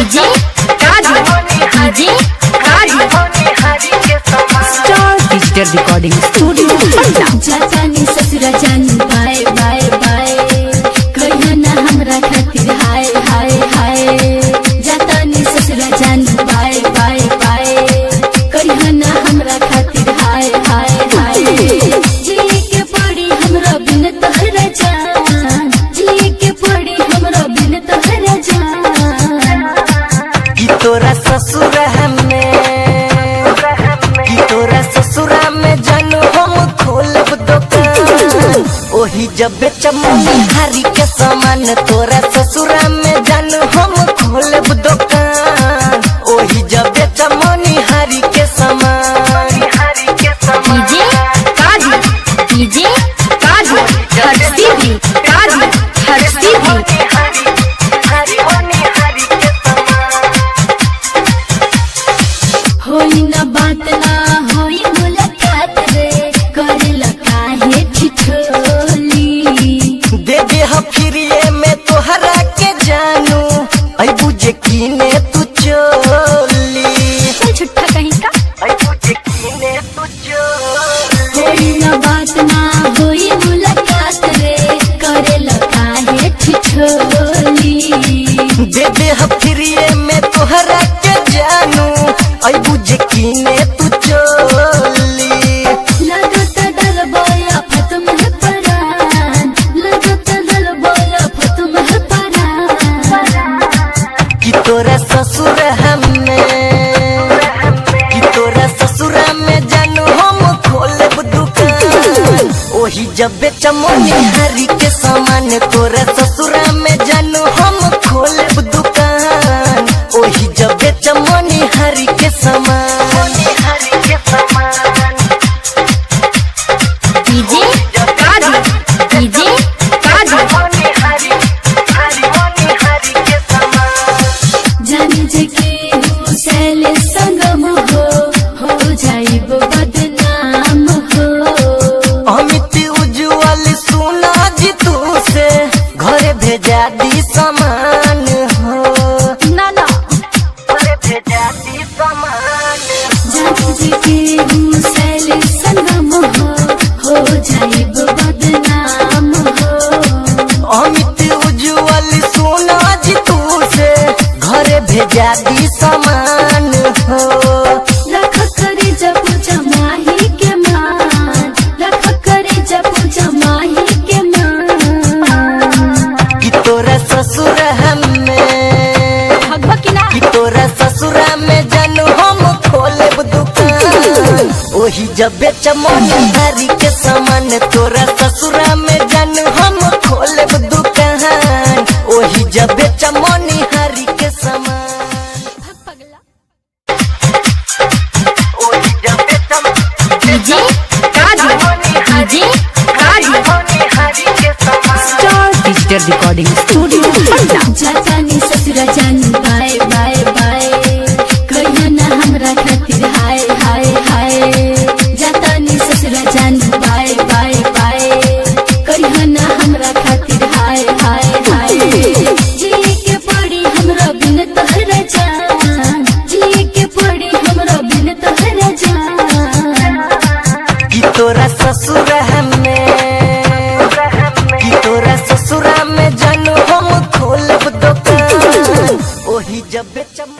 DJ Kazi, DJ Kazi. Star digital recording studio Patna. जातानी ससुरा जानी बाय बाय बाय, कहियो ना हमरा खातिर हाय हाय हाय। जातानी ससुरा जानी बाय बाय बाय, कहियो ना हमरा खातिर हाय हाय हाय। जिए के पड़ी हमरा बिन तोहरा जान, जिए के पड़ी हमरा बिन तोहरा जान। कि तोरा ससुर में, कि तोरा ससुरा में जानू हम खोलब दुकान, ओही जब चमनी हरी के सामान। तोरा ससुरा में जानू हम खोलब दुकान, ओही जब चमनी हरी के सामान। DJ Kazi, DJ Kazi. Harsiddhi Kazi, Harsiddhi. होई ना बात ना होई मुलाकात रे, करेला काहे ठिठोली। दे दे हम फिरिए में तोहरा के जानू, ऐ बुझे कीने तू चोली। चल छुट्टा कहीं का। ऐ बुझे कीने तू चोली। होई ना बात ना होई मुलाकात रे, करेला काहे ठिठोली। दे दे हम फिरिए में तोहरा के जानू, ऐ बुझे कीने तू चोली। लगत डलबोया फतम है परान, लगत डलबोया फतम है परान। कि तोरा ससुर हमें, कि तोरा ससुर में जानू हम खोलब दुकान, ओही जब चमोनी हरी के सामान। तोरा ससुर में जानू हम खोलब दुकान, ओही जब चमोनी हरी के सामान। DJ Kazi, DJ Kazi. जानी जे के हो सैल संगम हो जाइब बदनाम हो। अमित उज्जवल सुना जी तू से, घरे भेजा दी सामान हो। ना ना। घरे भेजा दी सामान। जानी जे के हो सैल संगम हो जाइब बदनाम हो। अमित उज्जवल सोना जी तू से, घरे भेजा दी सामान हो। रख करे जब जमाही के मान, रख करे जब जमाही के मान। कि तोरा ससुर हमें, भगभग की ना। कि तोरा ससुरा में जानू हम खोलब दुकान, ओही जब चमोनी हरी के सामान। तोरा ससुरा में जानू हम खोलब दुकान, ओही जब चमोनी हरी के सामान। भग पगला। ओही जब DJ Kazi, DJ Kazi. Star digital recording studio Patna. जातानी ससुरा जानी बाय बाय बाय, कहियो ना हमरा खातिर हाय हाय हाय। जातानी ससुरा जानी बाय बाय बाय, कहियो ना हमरा खातिर हाय हाय हाय। जिए के पड़ी हमरा बिन तोहरा जान, जिए के पड़ी हमरा बिन तोहरा जान। कि तोरा ससुर हमें, कि तोरा ससुरा में जानू हम खोलब दुकान, ओही जब चम